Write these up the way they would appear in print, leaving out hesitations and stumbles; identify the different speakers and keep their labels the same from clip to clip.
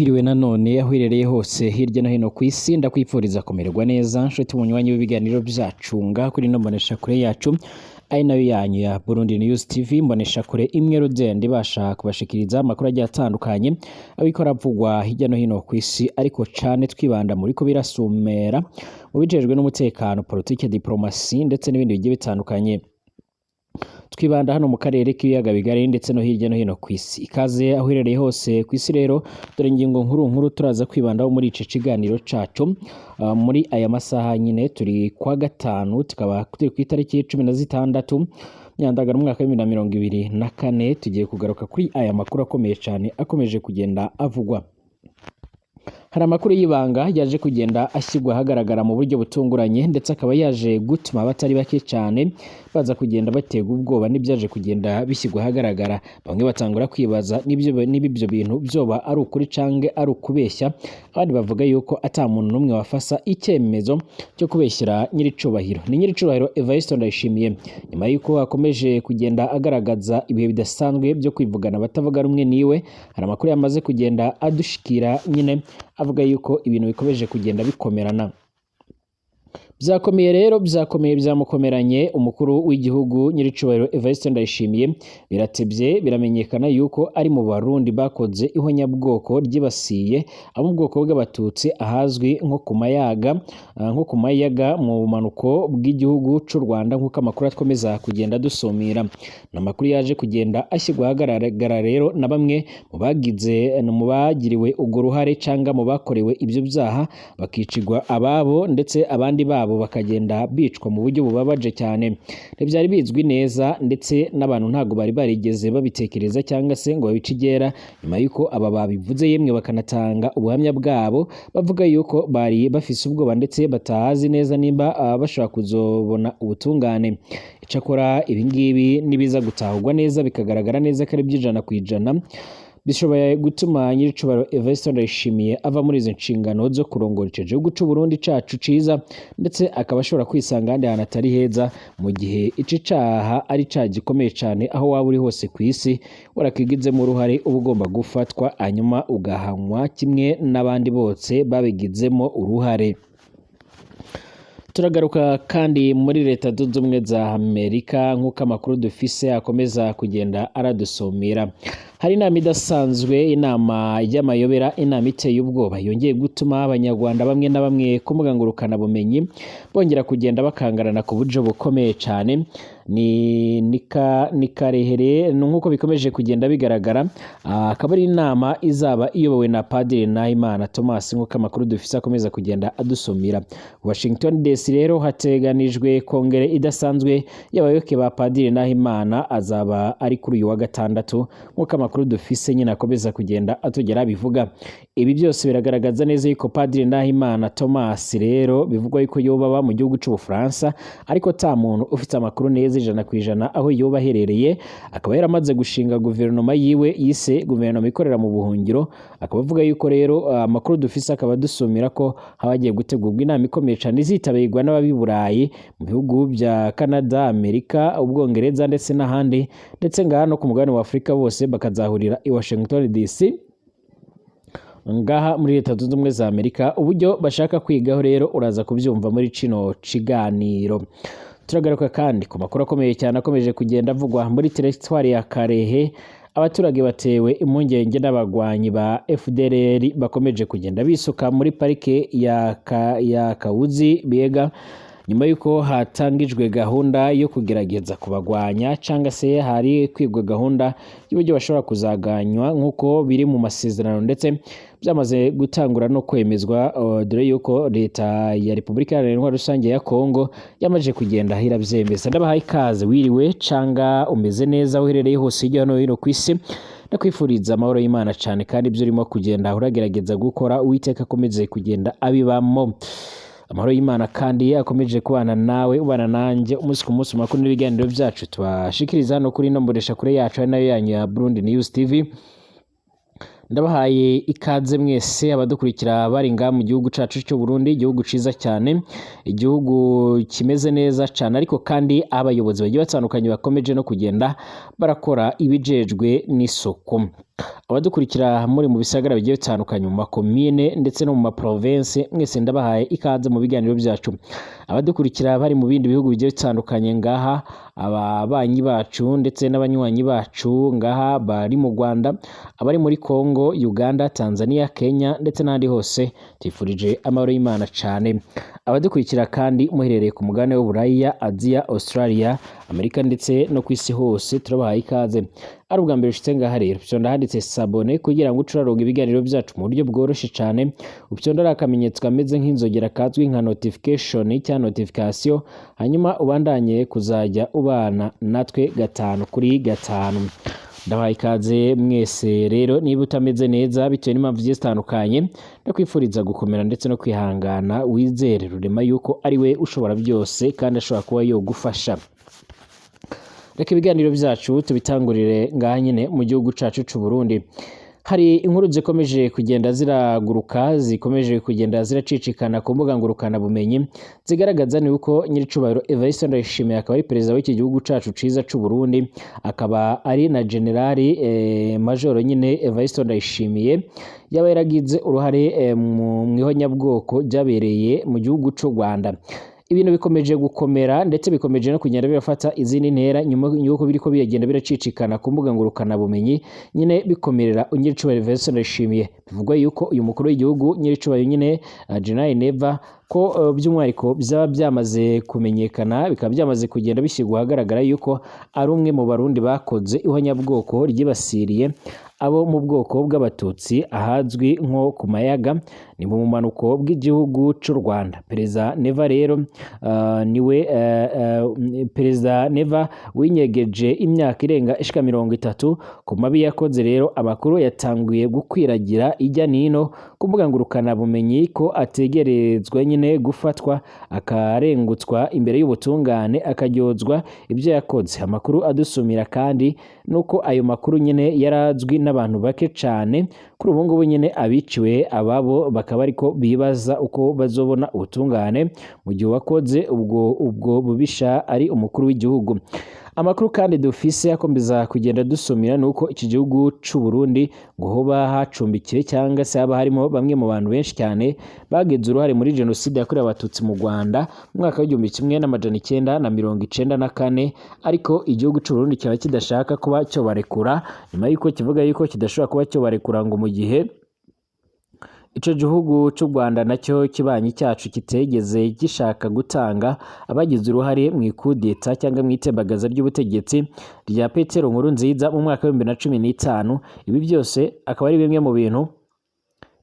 Speaker 1: Wiriwe nanone aho uherereye hose hirya no hino ku isi, ndakwifuriza kumererwa neza nshuti munywanyi w'ibiganiro byacu ngaha kuri ino mboneshakure yacu ari nayo yanyu ya Burundi News TV, mboneshakure imwe rudende ibasha kubashikiriza amakuru agiye atandukanye abikora avugwa hirya no hino ku isi, ariko cane twibanda muri ko birasumera mu bijejwe n'umutekano, politike, diplomasi ndetse n'ibindi bigiye bitandukanye. Twibanda hano mu karere k'ibiyaga bigari ndetse no hirya no hino ku isi. Ikaze aho uherereye hose ku isi rero, dore ingingo nkuru nkuru turaza kwibandaho muri ici kiganiro cacu. Muri aya masaha nyine turi kwa gatanu, tukaba turi ku itariki 16 Nyandagara umwaka wa 2024. Tugiye kugaruka kuri aya makuru akomeye cyane akomeje kugenda avugwa. Hari amakuru y'ibanga yaje kugenda ashyirwa ahagaragara mu buryo butunguranye, ndetse akaba yaje gutuma abatari bake cyane baza kugenda baterwa ubwoba n'ibyaje kugenda bishyirwa ahagaragara. Bamwe batangura kwibaza niba ibyo bintu byoba ari ukuri canke ari ukubeshya, abandi bavuga yuko ata muntu n'umwe wafasa icyemezo cyo kubeshyira nyiricubahiro. Ni nyiricubahiro Evariste Ndayishimiye, nyuma y'uko akomeje kugenda agaragaza ibihe bidasanzwe byo kwivugana abatavuga rumwe niwe. Hari amakuru yamaze kugenda adushikira nyine avuga yuko ibintu bikomeje kugenda bikomerana. Byakomeye rero, byakomeye, byamukomeranye umukuru w'igihugu nyiricubahiro Evariste Ndayishimiye. Biratebye biramenyekana yuko ari mu Barundi bakoze ihonyabwoko ryibasiye abo mu bwoko bw'Abatutsi ahazwi nko ku Mayaga, nko ku Mayaga mu bumanuko bw'igihugu c'u Rwanda, nk'uko amakuru akomeza kugenda dusumira. Ni amakuru yaje kugenda ashyirwa ahagaragara rero na bamwe mu bagize, mu bagiriwe urwo ruhare cyangwa mu bakorewe ibyo byaha, bakicirwa ababo ndetse abandi babo bakagenda bicwa mu buryo bubabaje cyane. Ntibyari bizwi neza, ndetse n'abantu ntabwo bari barigeze babitekereza cyangwa se ngo babice iryera. Nyuma y'uko aba babivuze, yemwe bakanatanga ubuhamya bwabo bavuga yuko bari bafise ubwoba ndetse batazi neza nimba bashobora kuzobona ubutungane. Icakora ibi ngibi nibiza gutahurwa neza, bikagaragara neza ko ari iby'100%, bishoboye gutuma nyiricubahiro Evariste Ndayishimiye ava muri izi nshingano zo kurongora ico gihugu c'u Burundi cacu ciza, ndetse akaba ashobora kwisanga ahandi hantu atari heza mu gihe ici caha ari icaha gikomeye cane. Aho waba uri hose ku isi, warakigizemo uruhare, uba ugomba gufatwa hanyuma ugahanwa kimwe n'abandi bose babigizemo uruhare. Turagaruka kandi muri Leta Zunze Ubumwe za Amerika, nk'uko amakuru dufise akomeza kugenda aradusumira. Hari inama idasanzwe, inama y'amayobera, inama iteye ubwoba yongeye gutuma Abanyarwanda bamwe na bamwe ku mbuga ngurukanabumenyi bongera kugenda bakangarana ku buryo bukomeye cyane. Ni karehere nk'uko bikomeje kugenda bigaragara, akaba ari inama izaba iyobowe na Padiri Nahimana Thomas, nk'uko amakuru dufise akomeza kugenda adusumira. Washington DC rero hateganijwe kongere idasanzwe y'abayoboke ba Padiri Nahimana, azaba ari kuri uyu wa gatandatu, nk'uko amakuru dufise nyine akomeza kugenda atugera bivuga. Ibi byose biragaragaza neza yuko Padiri Nahimana Thomas rero bivugwa yuko yoba aba mu gihugu c'Ubufaransa, ariko ta muntu ufite amakuru neza 100% aho yoba aherereye. Akaba yaramaze gushinga guverinoma yiwe yise guverinoma ikorera mu buhungiro. Akaba avuga yuko rero amakuru dufise akaba dusumira ko haba hagiye gutegurwa inama ikomeye cane izitabirwa n'ababi Burayi, mu bihugu bya Canada, Amerika, Ubwongereza ndetse n'ahandi, ndetse ngaha no ku mugabane wa Afurika, bose bakazahurira i Washington DC ngaha muri Leta Zunze Ubumwe za Amerika. Uburyo bashaka kwigaho rero uraza kubyumva muri kino kiganiro. Turagaruka kandi ku makuru akomeye cyane akomeje kugenda avugwa muri teritwari ya Karehe. Abaturage batewe impungenge n'abagwanyi ba FDLR bakomeje kugenda bisuka muri parike ya Kawuzi Biega, nyuma y'uko hatangijwe gahunda yo kugerageza kubagwanya, cyangwa se hari kwigwa gahunda y'uburyo bashobora kuzaganywa nk'uko biri mu masezerano ndetse byamaze gutangura no kwemezwa, dore yuko Leta ya Repubulika Iharanira Intwaro Rusange ya Kongo yamaze kugenda irabyemeza. Ndabahaye ikaze, wiriwe canga umeze neza aho uherereye hose hirya no hino ku isi. Ndakwifuriza amahoro y'Imana cyane, kandi ibyo urimo kugenda uragerageza gukora, Uwiteka akomeze kugenda abibamo. Amahoro y'Imana kandi akomeje kubana nawe, ubana nanjye umunsi ku munsi mu makuru n'ibiganiro byacu tubashikiriza hano kuri ino mboneshakure yacu ari nayo yanyu ya Burundi News TV. Ndabahaye ikaze mwese abadukurikira bari ngaha mu gihugu cacu cy'u Burundi, igihugu ciza cyane, igihugu kimeze neza cyane, ariko kandi abayobozi bagiye batandukanye bakomeje no kugenda barakora ibijejwe n'isuku. Abadukurikira muri mu bisagara bigiye bitandukanye, mu makomine ndetse no mu maprovince, mwese ndabahaye ikaze mu biganiro byacu. Abadukurikira bari mu bindi bihugu bigiye bitandukanye, ngaha ababanyi bacu ndetse n'abanywanyi bacu ngaha bari mu Rwanda, abari muri Congo, Uganda, Tanzania, Kenya ndetse n'ahandi hose, tubifurije amahoro y'Imana cane. Abadukurikira kandi muherereye ku mugabane w'Uburaya, Aziya, Australia, Amerika ndetse no ku isi hose, turabahaye ikaze. Ari ubwa mbere ushitse ngaha rero, fyonda handitse "s'abonner" kugira ngo uce uraronka ibiganiro byacu mu buryo bworoshe cane. Ufyonda ari akamenyetso kameze nk'inzogera kazwi nka notification cyangwa notification, hanyuma ubandanye kuzajya ubana natwe gatanu kuri gatanu. Ndabahaye ikaze mwese rero. Niba utameze neza bitewe n'impamvu zigiye zitandukanye, ndakwifuriza gukomera ndetse no kwihangana, wizere Rurema yuko ari we ushobora byose kandi ashobora kuba yogufasha. Reka ibiganiro byacu tubitangurire ngaha nyine mu gihugu cacu c'u Burundi. Hari inkuru zikomeje kugenda ziraguruka, zikomeje kugenda ziracicikana ku mbuga ngurukana bumenyi, zigaragaza ni uko nyiricubahiro Evariste Ndayishimiye, akaba ari perezida w'iki gihugu cacu ciza c'u Burundi, akaba ari na generali majoro nyine Evariste Ndayishimiye, yaba yaragize uruhare mu ihonyabwoko ryabereye mu gihugu c'u Rwanda. Ibintu bikomeje gukomera ndetse bikomeje no kugenda birafata izindi ntera nyuma y'uko biriko biragenda biracicikana ku mbuga ngurukana bumenyi nyine, bikomerera nyiricubahiro Evariste Ndayishimiye. Bivugwa yuko uyu mukuru w'igihugu nyiricubahiro nyine General Neva, ko by'umwihariko byaba byamaze kumenyekana, bikaba byamaze kugenda bishyirwa ahagaragara yuko ari umwe mu Barundi bakoze ihonyabwoko ryibasiriye abo mu bwoko bw'Abatutsi ahazwi nko ku Mayaga, ni mu bumanuko bw'igihugu c'u Rwanda. Perezida Neva rero niwe perezida Neva winyegeje imyaka irenga ishika 30 ku mabi yakoze. Rero amakuru yatanguye gukwiragira ijya nino ku mbuga ngurukana bumenyi ko ategerezwa nyine gufatwa, akarengutswa imbere y'ubutungane, akaryozwa ibyo yakoze. Amakuru adusumira kandi nuko ayo makuru nyine yarazwi n'abantu bake cane. Kuri ubu ngubu nyine abiciwe ababo bakaba ariko bibaza uko bazobona ubutungane mu gihe uwakoze ubwo bubisha ari umukuru w'igihugu. Amakuru kandi dufise akomeza kugenda dusumira nuko iki gihugu c'u Burundi ngo hoba hacumbikiye cyangwa se haba harimo bamwe mu bantu benshi cyane bagize uruhare muri jenoside yakorewe Abatutsi mu Rwanda mu mwaka w'1994, ariko igihugu c'u Burundi kikaba kidashaka kuba cyobarekura, nyuma y'uko kivuga yuko kidashobora kuba cyobarekura ngo mu gihe ico gihugu c'u Rwanda nacyo kibanyi cyacu kitegeze gishaka gutanga abagize uruhare mu ikudeta cyangwa mu itembagaza ry'ubutegetsi rya Petero Nkurunziza mu mwaka w'2015. Ibi byose akaba ari bimwe mu bintu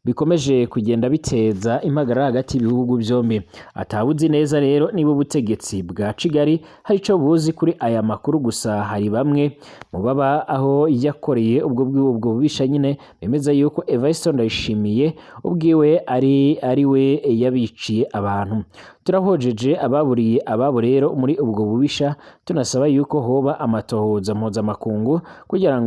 Speaker 1: bikomeje kugenda biteza impagarara hagati y'ibihugu byombi. Atawuzi neza rero niba ubutegetsi bwa Kigali hari ico buzi kuri aya makuru. Gusa hari bamwe mu baba aho yakoreye ubwo bubisha nyine bemeza yuko Evariste Ndayishimiye ubwiwe ari we yabiciye abantu. Turahojeje ababuriye ababo rero muri ubwo bubisha, tunasaba yuko hoba amatohoza mpuzamakungu kugira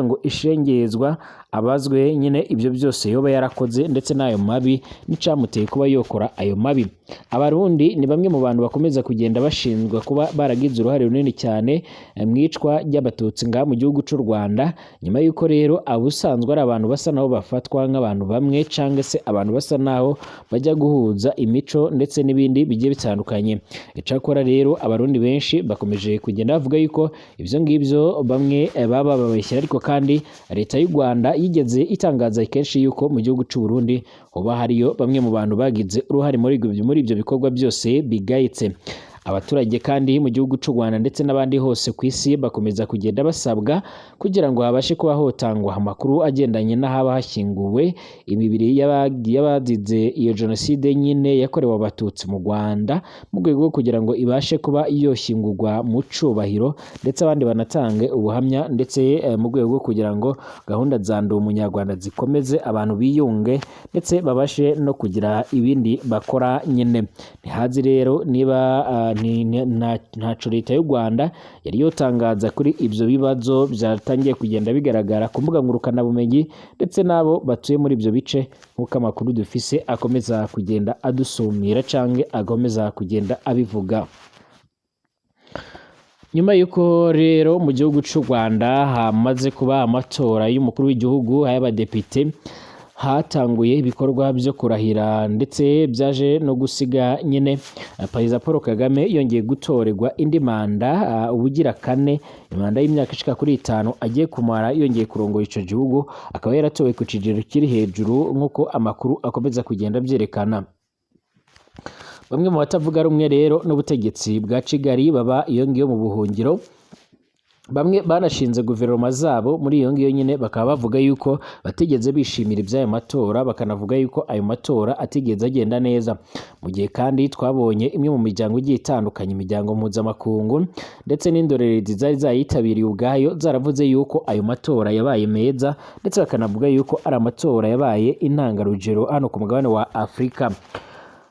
Speaker 1: ngo ishengezwa abazwe nyine ibyo byose yoba yarakoze ndetse n'ayo mabi n'icamuteye kuba yokora ayo mabi. Abarundi ni bamwe mu bantu bakomeza kugenda bashinjwa kuba baragize uruhare runini cyane mu icwa ry'Abatutsi ngaha mu gihugu c'u Rwanda, nyuma y'uko rero abusanzwe ari abantu basa naho bafatwa nk'abantu bamwe cyangwa se abantu basa naho bajya guhuza imico ndetse n'ibindi bigiye bitandukanye. Icakora rero Abarundi benshi bakomeje kugenda bavuga yuko ibyo ngibyo bamwe baba babeshyira, ariko kandi leta y'u Rwanda yigeze itangaza kenshi yuko mu gihugu c'u Burundi hoba hariyo bamwe mu bantu bagize uruhare muri ibyo bikorwa byose bigayitse. Abaturage kandi mu gihugu c'u Rwanda ndetse n'abandi hose ku isi bakomeza kugenda basabwa kugira ngo habashe kuba hotangwa amakuru agendanye n'ahaba hashyinguwe imibiri y'abazize iyo jenoside nyine yakorewe Abatutsi mu Rwanda, mu rwego rwo kugira ngo ibashe kuba yoshyingurwa mu cubahiro, ndetse abandi banatange ubuhamya, ndetse mu rwego rwo kugira ngo gahunda za Ndi Umunyarwanda zikomeze, abantu biyunge ndetse babashe no kugira ibindi bakora nyine. Ntihazi rero niba ntaco leta y'u Rwanda yari yotangaza kuri ibyo bibazo byatangiye kugenda bigaragara ku mbuga ngurukanabumenyi ndetse n'abo batuye muri ibyo bice, nk'uko amakuru dufise akomeza kugenda adusumira canke akomeza kugenda abivuga. Nyuma y'uko rero mu gihugu c'u Rwanda hamaze kuba amatora y'umukuru w'igihugu, ay'abadepite, hatanguye ibikorwa byo kurahira, ndetse byaje no gusiga nyine Perezida Paul Kagame yongeye gutorerwa indi manda, ubugira kane, manda y'imyaka ishika kuri 5 agiye kumara yongeye kurongora ico gihugu, akaba yaratowe ku kigero kiri hejuru nk'uko amakuru akomeza kugenda abyerekana. Bamwe mu batavuga rumwe rero n'ubutegetsi bwa Kigali baba iyo ngiyo mu buhungiro, bamwe banashinze guverinoma zabo muri iyo ngiyo nyine, bakaba bavuga yuko batigeze bishimira iby'ayo matora, bakanavuga yuko ayo matora atigeze agenda neza. Mu gihe kandi twabonye imwe mu miryango igiye itandukanye, imiryango mpuzamakungu ndetse n'indorerezi zari zayitabiriye ubwayo, zaravuze yuko ayo matora yabaye meza, ndetse bakanavuga yuko ari amatora yabaye intangarugero hano ku mugabane wa Afurika.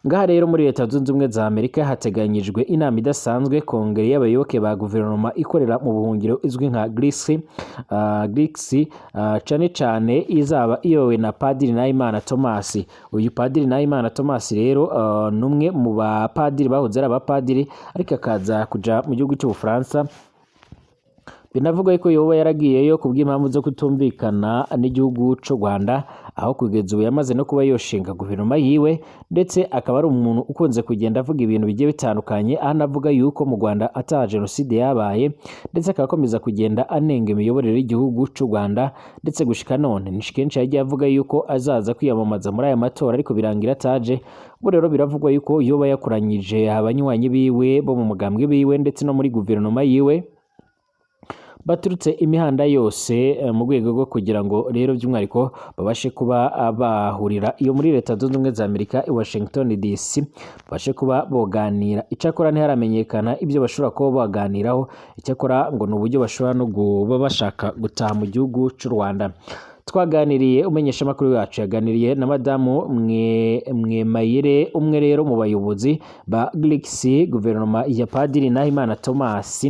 Speaker 1: Ngaha rero muri Leta Zunze Ubumwe za Amerika hateganyijwe inama idasanzwe, kongere y'abayoboke ba guverinoma ikorera mu buhungiro izwi nka GRICS, cane cane izaba iyobowe na Padiri Nahimana Thomas. Uyu Padiri Nahimana Thomas rero ni umwe mu bapadiri bahoze ari abapadiri, ariko akaza kuja mu gihugu cy'Ubufaransa. Binavugwa yuko yoba yaragiyeyo kubw'impamvu zo kutumvikana n'igihugu c'u Rwanda, aho kugeza ubu yamaze no kuba yoshinga guverinoma yiwe, ndetse akaba ari umuntu ukunze kugenda avuga ibintu bigiye bitandukanye, aho anavuga yuko mu Rwanda ata jenoside yabaye, ndetse akaba akomeza kugenda anenga imiyoborere y'igihugu c'u Rwanda. Ndetse gushika none ni kenshi yagiye avuga yuko azaza kwiyamamaza muri aya matora, ariko birangira ataje. Ubu rero biravugwa yuko yoba yakoranyije abanywanyi biwe bo mu mugambwe biwe ndetse no muri guverinoma yiwe baturutse imihanda yose, mu rwego rwo kugira ngo rero by'umwihariko babashe kuba bahurira iyo muri Leta Zunze Ubumwe za Amerika i Washington DC, babashe kuba boganira. Icyakora ntiharamenyekana ibyo bashobora kuba baganiraho, icyakora ngo ni uburyo bashobora no kuba bashaka gutaha mu gihugu cy'u Rwanda. Twaganiriye, umenyeshamakuru wacu yaganiriye na madamu Mwemayire, umwe rero mu bayobozi ba GRICS, guverinoma ya Padiri Nahimana Thomas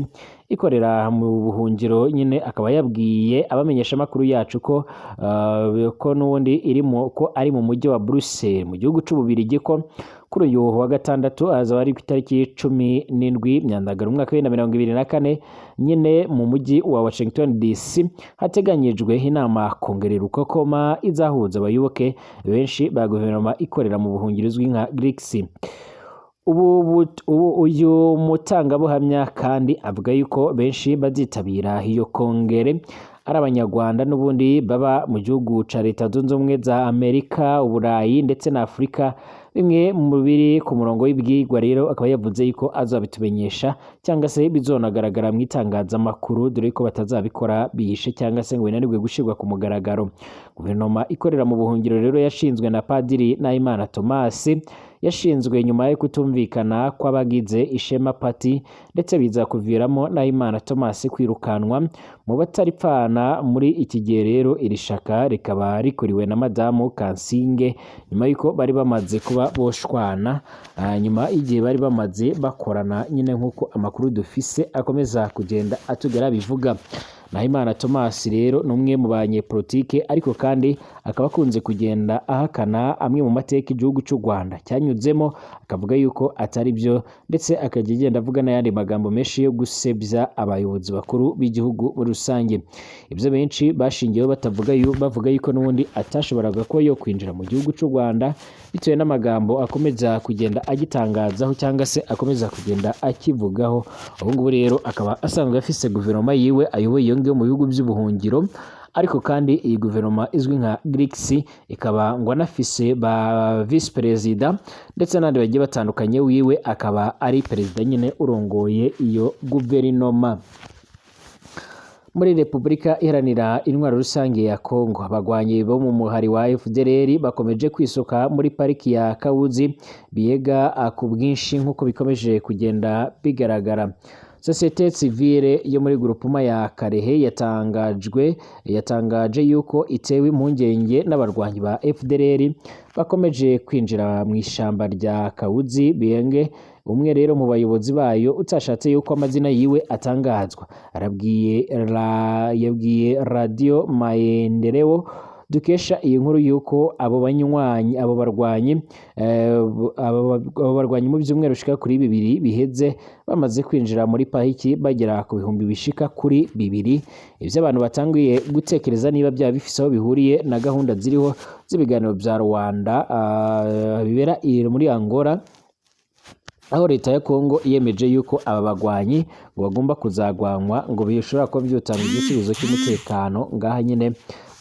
Speaker 1: ikorera mu buhungiro nyine, akaba yabwiye abamenyeshamakuru yacu ko n'ubundi irimo ko ari mu mujyi wa Bruxelles mu gihugu c'Ububirigi, ko kuri uyu wa gatandatu azaba ari ku itariki 17 Myandagaro umwaka wa 2024 nyine mu mujyi wa Washington DC hateganyijwe inama kongere rukokoma izahuza abayoboke benshi ba guverinoma ikorera mu buhungiro izwi nka GRICS. Ubu uyu mutangabuhamya kandi avuga yuko benshi bazitabira iyo kongere ari abanyarwanda n'ubundi baba mu gihugu ca Leta Zunze Ubumwe za Amerika, Uburayi ndetse na Afurika. Bimwe mu biri ku murongo w'ibyigwa rero akaba yavuze yuko azabitumenyesha cyangwa se bizonagaragara mu itangazamakuru, dore ko batazabikora bihishe cyangwa se ngo binanirwe gushyirwa ku mugaragaro. Guverinoma ikorera mu buhungiro rero yashinzwe na Padiri Nahimana Thomas, yashinzwe nyuma yo kutumvikana kw'abagize Ishema Party, ndetse biza kuviramo Nahimana Thomas kwirukanwa mu bataripfana. Muri iki gihe rero iri shaka rikaba rikuriwe na Madamu Kansinge, nyuma y'uko bari bamaze kuba boshwana, nyuma y'igihe bari bamaze bakorana nyine, nk'uko amakuru dufise akomeza kugenda atugera bivuga. Nahimana Thomas rero ni umwe mu banyepolitike, ariko kandi akaba akunze kugenda ahakana amwe mu mateka igihugu cy'u Rwanda cyanyuzemo, akavuga yuko atari byo, ndetse akajya agenda avuga n'ayandi magambo menshi yo gusebya abayobozi bakuru b'igihugu muri rusange. Ibyo benshi bashingiyeho batavuga bavuga yuko n'ubundi atashoboraga kuba yo kwinjira mu gihugu cy'u Rwanda bitewe n'amagambo akomeza kugenda agitangazaho cyangwa se akomeza kugenda akivugaho. Ubu ngubu rero akaba asanzwe afise guverinoma yiwe ayoboye iyo ngiyo mu bihugu by'ubuhungiro, ariko kandi iyi guverinoma izwi nka GRICS ikaba ngo anafise ba vice perezida ndetse n'abandi bagiye batandukanye, wiwe akaba ari perezida nyine urongoye iyo guverinoma. Muri Repubulika Iharanira Intwaro Rusange ya Kongo, abagwanyi bo mu muhari wa FDLR bakomeje kwisuka muri pariki ya Kabuzi Biega ku bwinshi nk'uko bikomeje kugenda bigaragara. Sosiyete sivile yo muri grupuma ya Karehe yatangaje yuko itewe impungenge n'abarwanyi ba FDLR bakomeje kwinjira mu ishamba rya Kabuzi Bienge. Umwe rero mu bayobozi bayo utashatse yuko amazina yiwe atangazwa yabwiye Radio Maendeleo dukesha iyi nkuru yuko abo banywanyi, abo barwanyi, abo barwanyi mu byumweru bishika kuri 2 biheze bamaze kwinjira muri pariki bagera ku bihumbi bishika kuri 2. Ivyo abantu batanguye gutekereza niba byaba bifise aho bihuriye na gahunda ziriho z'ibiganiro vya Rwanda bibera muri Angola, aho leta ya Kongo yemeje yuko aba bagwanyi ngo bagomba kuzagwanwa, ngo bishobora kuba byotanga igisubizo cy'umutekano ngaha nyine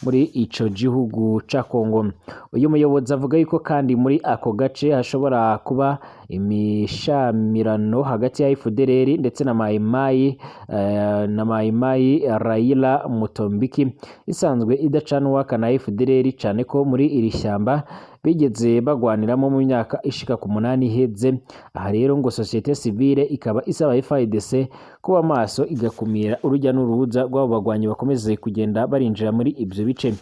Speaker 1: muri ico gihugu ca Kongo. Uyu muyobozi avuga yuko kandi muri ako gace hashobora kuba imishamirano hagati ya FDLR ndetse na Mai Mai, na Mai Mai Raila Mutombiki isanzwe idacana uwaka na FDLR, cane ko muri iri shyamba bigeze bagwaniramo mu myaka ishika ku 8 iheze. Aha rero ngo société civile ikaba isaba FARDC kuba maso, igakumira urujya n'uruza rw'abo bagwanyi bakomeze kugenda barinjira muri ibyo bice.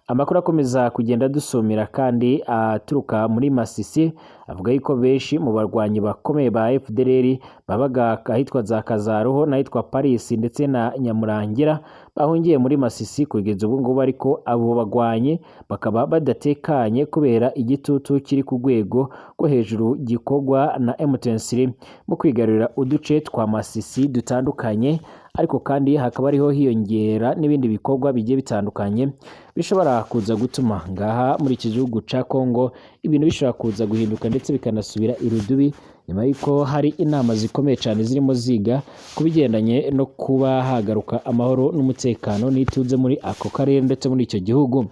Speaker 1: Amakuru akomeza kugenda dusumira kandi aturuka muri Masisi avuga yuko benshi mu barwanyi bakomeye ba FDLR babaga ahitwa za Kazaroho n'ahitwa Paris ndetse na Nyamurangira bahungiye muri Masisi kugeza ubu ngubu, ariko abo bagwanyi bakaba badatekanye kubera igitutu kiri ku rwego rwo hejuru gikorwa na M23 mu kwigarurira uduce twa Masisi dutandukanye. Ariko kandi hakaba ariho hiyongera n'ibindi bikorwa bigiye bitandukanye bishobora kuza gutuma ngaha muri iki gihugu ca Kongo ibintu bishobora kuza guhinduka ndetse bikanasubira irudubi, nyuma y'uko hari inama zikomeye cyane zirimo ziga ku bigendanye no kuba hagaruka amahoro n'umutekano n'ituze muri ako karere ndetse muri icyo gihugu.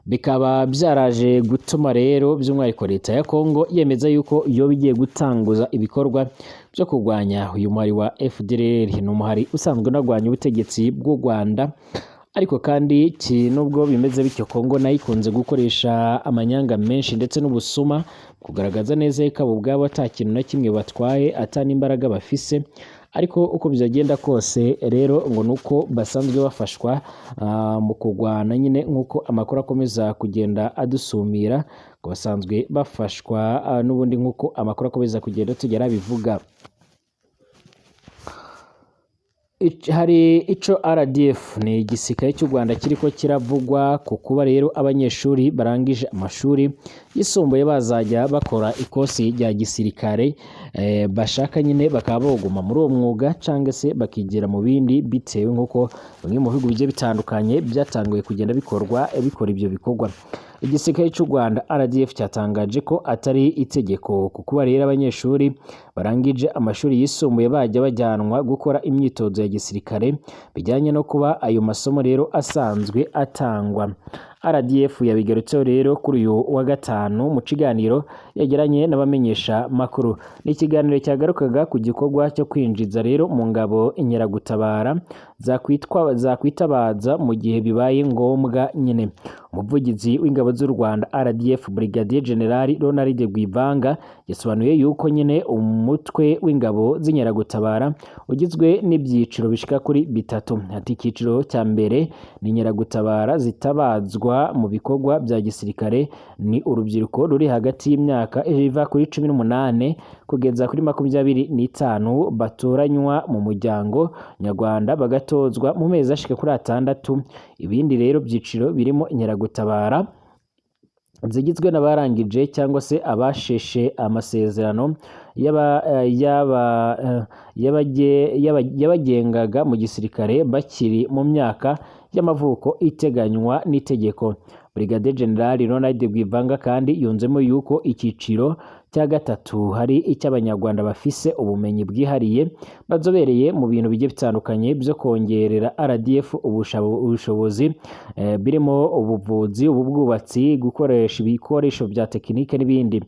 Speaker 1: Bikaba byaraje gutuma rero by'umwihariko leta ya Kongo yemeza yuko iyo bigiye gutanguza ibikorwa byo kurwanya uyu muhari wa FDLR. Ni umuhari usanzwe unarwanya ubutegetsi bw'u Rwanda, ariko kandi nubwo bimeze bityo, Kongo nayo ikunze gukoresha amanyanga menshi ndetse n'ubusuma kugaragaza neza ko abo ubwabo ata kintu na kimwe batwaye, ata n'imbaraga bafise. Ariko uko byagenda kose rero ngo nuko basanzwe bafashwa mu kurwana nyine, nk'uko amakuru akomeza kugenda adusumira, ngo basanzwe bafashwa n'ubundi nk'uko amakuru akomeza kugenda tugera bivuga. Hari ico RDF ni igisirikare cy'u Rwanda kiriko kiravugwa ku kuba rero abanyeshuri barangije amashuri yisumbuye bazajya bakora ikosi rya gisirikare, bashaka nyine bakaba boguma muri uwo mwuga cyangwa se bakigira mu bindi, bitewe nk'uko bimwe mu bihugu bigiye bitandukanye byatanguye kugenda bikora ibyo bikorwa. Igisirikare cy'u Rwanda RDF cyatangaje ko atari itegeko ku kuba rero abanyeshuri barangije amashuri yisumbuye bajya bajyanwa gukora imyitozo ya gisirikare, bijyanye no kuba ayo masomo rero asanzwe atangwa. RDF yabigarutseho rero kuri uyu wa gatanu mu kiganiro yagiranye n'abamenyesha makuru. Ni ikiganiro cyagarukaga ku gikorwa cyo kwinjiza rero mu ngabo inkeragutabara zakwitabaza mu gihe bibaye ngombwa nyine. Umuvugizi w'ingabo z'u Rwanda RDF Brigadier General Ronald Rwivanga yasobanuye yuko nyine umutwe w'ingabo z'inkeragutabara ugizwe n'ibyiciro bishika kuri 3. Ati icyiciro cya mbere ni inkeragutabara zitabazwa mu bikorwa bya gisirikare, ni urubyiruko ruri hagati y'imyaka iva kuri 18 kugeza kuri 25, batoranywa mu muryango nyarwanda bagatozwa mu mezi ashika kuri 6. Ibindi rero byiciro birimo inkeragutabara zigizwe n'abarangije cyangwa se abasheshe amasezerano yabagengaga mu gisirikare bakiri mu myaka y'amavuko iteganywa n'itegeko. Brigadier General Ronald Rwivanga kandi yunzemo yuko icyiciro cya gatatu hari icy'abanyarwanda bafise ubumenyi bwihariye bazobereye mu bintu bigiye bitandukanye byo kongerera RDF ubushobozi, birimo ubuvuzi, ubwubatsi, gukoresha ibikoresho bya tekinike n'ibindi.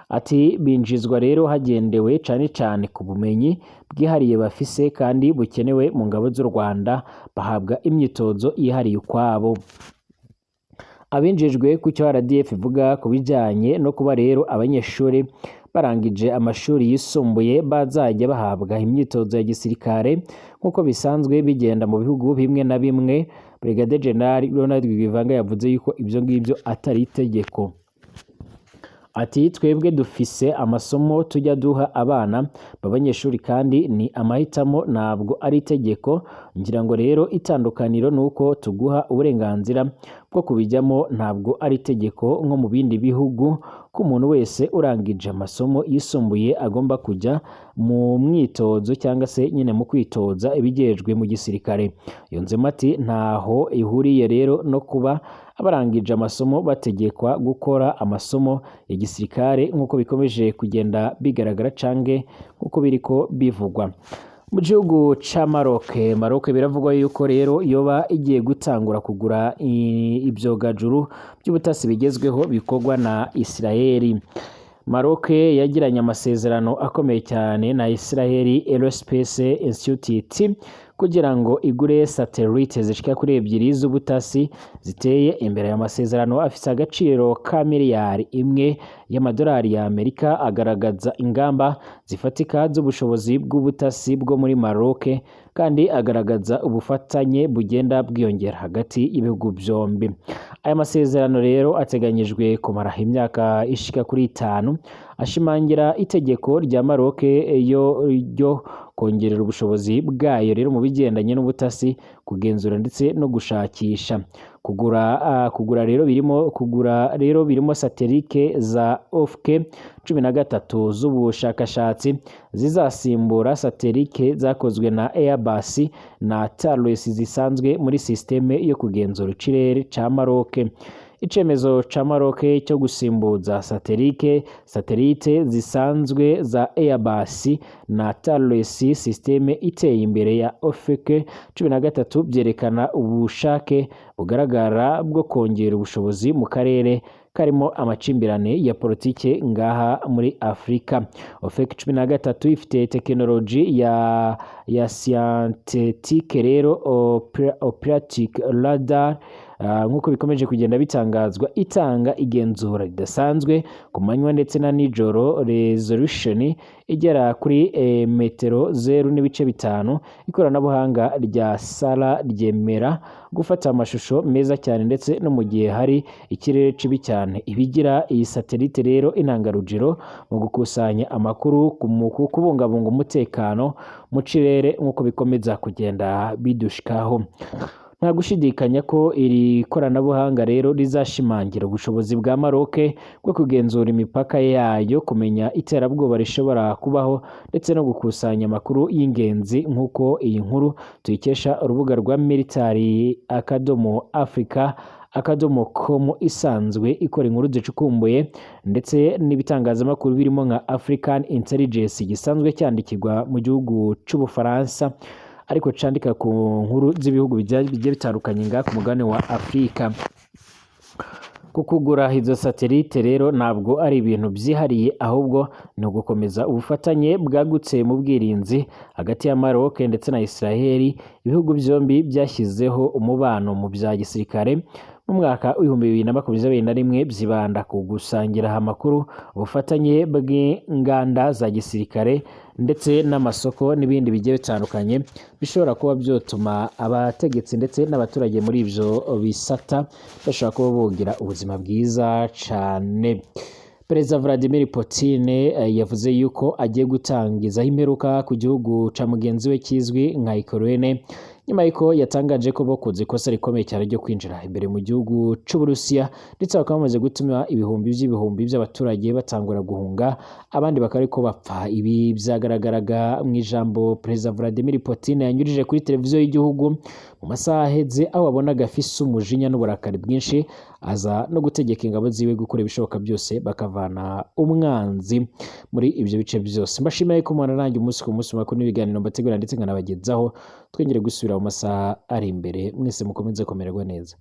Speaker 1: Ati binjizwa rero hagendewe cane cane ku bumenyi bwihariye bafise kandi bukenewe mu ngabo z'u Rwanda, bahabwa imyitozo yihariye ukwabo. Abinjijwe ku cyo RDF ivuga ku bijyanye no kuba rero abanyeshuri barangije amashuri yisumbuye bazajya bahabwa imyitozo ya gisirikare nk'uko bisanzwe bigenda mu bihugu bimwe na bimwe, Brigadier General Ronald Rwivanga yavuze yuko ibyo ngibyo atari itegeko. Ati twebwe dufise amasomo tujya duha abana b'abanyeshuri kandi ni amahitamo, ntabwo ari itegeko. Ngira ngo rero itandukaniro nuko tuguha uburenganzira bwo kubijyamo. Ntabwo ari itegeko nko mu bindi bihugu ko umuntu wese urangije amasomo yisumbuye agomba kujya mu mwitozo cyangwa se nyine mu kwitoza ibijejwe mu gisirikare. Yunzemo ati: "Ntaho ihuriye rero no kuba abarangije amasomo bategekwa gukora amasomo ya gisirikare nk'uko bikomeje kugenda bigaragara canke nk'uko biriko bivugwa." Mu gihugu ca Maroc, Maroc biravugwa yuko rero yoba igiye gutangura kugura ivyogajuru by'ubutasi bigezweho bikorwa na Israeli. Maroc yagiranye amasezerano akomeye cyane na Israel Aerospace Institute kugira ngo igure satellite zishika kuri ebyiri z'ubutasi ziteye imbere. Aya masezerano afise agaciro ka miliyari 1 y'amadolari ya Amerika, agaragaza ingamba zifatika z'ubushobozi bw'ubutasi bwo muri Maroc, kandi agaragaza ubufatanye bugenda bwiyongera hagati y'ibihugu byombi. Aya masezerano rero ateganyijwe kumara imyaka ishika kuri 5, ashimangira itegeko rya Maroc yo ryo kongerera ubushobozi bwayo rero mu bigendanye n'ubutasi, kugenzura ndetse no gushakisha. Kugura rero birimo satellite za Ofq 13 z'ubushakashatsi zizasimbura satellite zakozwe na Airbus na Thales zisanzwe muri système yo kugenzura ikirere ca Maroc. Icemezo ca Maroc cyo gusimbuza satellite zisanzwe za Airbus na Thales système iteye imbere ya Ofq 13 byerekana ubushake bugaragara bwo kongera ubushobozi mu karere karimo amacimbirane ya politike ngaha muri Afrika. Ofq 13 ifite tekinoloji ya synthetic rero optic radar, nk'uko bikomeje kugenda bitangazwa, itanga igenzura ridasanzwe ku manywa ndetse na nijoro, resolution igera kuri metero 0.5. Ikoranabuhanga rya SAR ryemera gufata amashusho meza cyane ndetse no mu gihe hari ikirere kibi cyane. Ibigira iyi satellite rero intangarugero mu gukusanya amakuru mu kubungabunga umutekano mu kirere, nk'uko bikomeza kugenda bidushikaho. Nta gushidikanya ko iri koranabuhanga rero rizashimangira ubushobozi bwa Maroc bwo kugenzura imipaka yayo, kumenya iterabwoba rishobora kubaho ndetse no gukusanya amakuru y'ingenzi, nk'uko iyi nkuru tuyikesha urubuga rwa military.africa.com isanzwe ikora inkuru zicukumbuye, ndetse n'ibitangazamakuru birimo nka African Intelligence gisanzwe cyandikirwa mu gihugu cy'Ubufaransa ariko candika ku nkuru z'ibihugu bigiye bitandukanye ngaha ku mugabane wa Afurika. Ku kugura izo satellite rero ntabwo ari ibintu byihariye, ahubwo ni ugukomeza ubufatanye bwagutse mu bwirinzi hagati ya Maroc ndetse na Israel. Ibihugu byombi byashyizeho umubano mu bya gisirikare mu mwaka w'2021, byibanda ku gusangira amakuru, ubufatanye bw'inganda za gisirikare ndetse n'amasoko n'ibindi bigiye bitandukanye bishobora kuba byotuma abategetsi ndetse n'abaturage muri ibyo bisata bashobora kuba bogira ubuzima bwiza cane. Perezida Vladimir Putin yavuze yuko agiye gutangizaho imperuka ku gihugu ca mugenzi we kizwi nka Ukraine, nyuma yuko yatangaje ko bakoze ikosa rikomeye cyane ryo kwinjira imbere mu gihugu c'Uburusiya, ndetse bakaba bamaze gutuma ibihumbi by'ibihumbi by'abaturage batangura guhunga, abandi bakaba ariko bapfa. Ibi byagaragaraga mu ijambo Perezida Vladimir Putin yanyujije kuri televiziyo y'igihugu mu masaha aheze, aho wabonaga afise umujinya n'uburakari bwinshi, aza no gutegeka ingabo ziwe gukora ibishoboka byose bakavana umwanzi muri ibyo bice byose. Mbashimiye ko mubana nanjye umunsi ku munsi mu makuru n'ibiganiro mbategura ndetse nkanabagezaho. Twongere gusubira mu masaha ari imbere. Mwese mukomeze kumererwa neza.